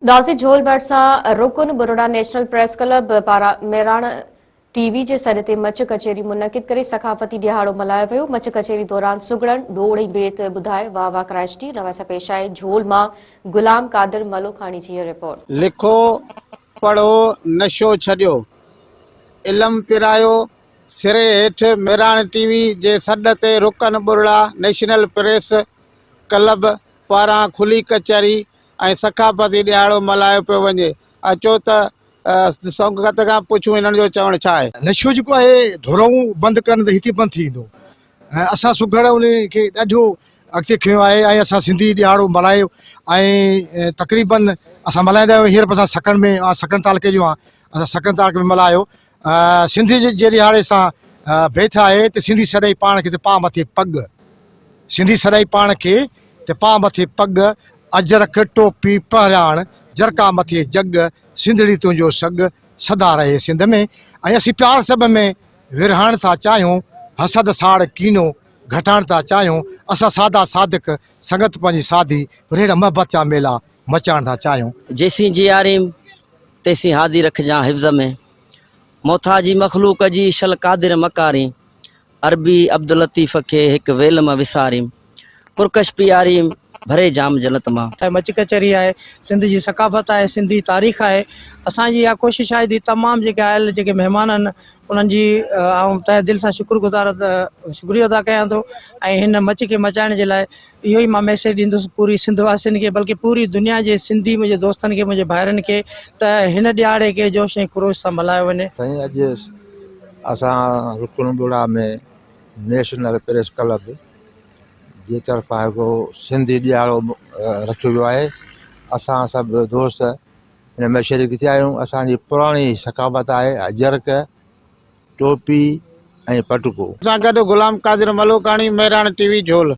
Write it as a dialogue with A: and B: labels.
A: غازي جھول ڀرسان رڪن ٻرڙا نيشنل پريس ڪلب پاران ميراڻ ٽي وي جي سڏ تي مچ ڪچهري منعقد ڪري ثقافتي ڏهاڙو ملهايو ويو. مچ ڪچهري دوران سگهڙن ڊوڙ ۽ بيت ٻڌائي واهه واهه ڪرائي ڇڏي. ان حوالي سان پيش آهي جھول مان غلام قادر ملوکاڻي جي هيء رپورٽ.
B: لکو، پڙهو، نشو ڇڏيو، علم پرايو، سري هيٺ ميراڻ ٽي وي جي سڏ تي رڪن ٻرڙا نيشنل پريس ڪلب پاران کلي ڪچهري ۽ ثقافتي ڏهاڙو ملهايو پيو وڃي، اچو ته سنگت کان پڇون هنن جو چوڻ ڇا آهي؟
C: نشو جيڪو آهي ڌورئون بند ڪرڻ ته هتي بند ٿي ويندو ۽ اسان سگهڙ ان کي ڏاڍو اڳتي کنيو آهي ۽ اسان سنڌي ڏهاڙو ملهايو ۽ تقريبن اسان ملهائيندا آهيون هينئر به اسان سڪرنڊ ۾ آء سڪرنڊ تعلقي جو آهيان اسان سڪرنڊ تعلقي ۾ ملهايو سنڌي جي ڏهاڙي سان بيت آهي ته سنڌي سڏائي پاڻ کي ته پاء مٿي پڳ سنڌي سڏائي پاڻ کي ته پاء مٿي پڳ، اجرڪ، ٽوپي، پهراڻ، جرڪا مٿي جڳ، سنڌڙي تنهنجو سڳ، سدا رهي سنڌ ۾. ۽ اسين پيار سڀ ۾ ورهائڻ ٿا چاهيون، حسد ساڙ ڪينو گهٽائڻ ٿا چاهيون، اسان سادا صادق، سنگت پنهنجي سادي، ورهيڙ محبت جا ميلا مچائڻ ٿا چاهيون.
D: جيسين جياريم، تيسين هادي رکجان حفظ ۾. محتاجي مخلوق جي، شل قادر مڪارين. عربي عبداللطيف کي هڪ ويل م وساريم، پرڪش پياريم، ڀري جام جنت مان.
E: مچ ڪچهري آهي، سنڌ جي ثقافت آهي، سنڌي تاريخ آهي، اسان جي اها ڪوشش آهي ته تمام جيڪي آيل جيڪي مهمان آهن انهن جي آئون تهه دل سان شڪر گذار شڪريو ادا ڪيان ٿو ۽ هن مچ کي مچائڻ جي لاء اهو ئي مان ميسيج ڏيندس پوري سنڌ واسين کي بلڪه پوري دنيا جي سنڌي منهنجي دوستن کي منهنجي ڀائرن کي ته هن ڏهاڙي کي جوش ۽ خروش سان ملهايو وڃي.
F: سائين اڄ اسان رڪن ٻوڙا ۾ نيشنل پريس ڪلب جي طرفان هڪڙو سنڌي ڏهاڙو رکيو ويو آهي اسان سڀ دوست ان ۾ شريڪ ٿيا آهيون اسانجي پراڻي ثقافت آهي اجرڪ ٽوپي ۽ پٽڪو.
B: سان گڏ غلام قادر ملوڪاڻي، مهراڻ ٽي وي جھول.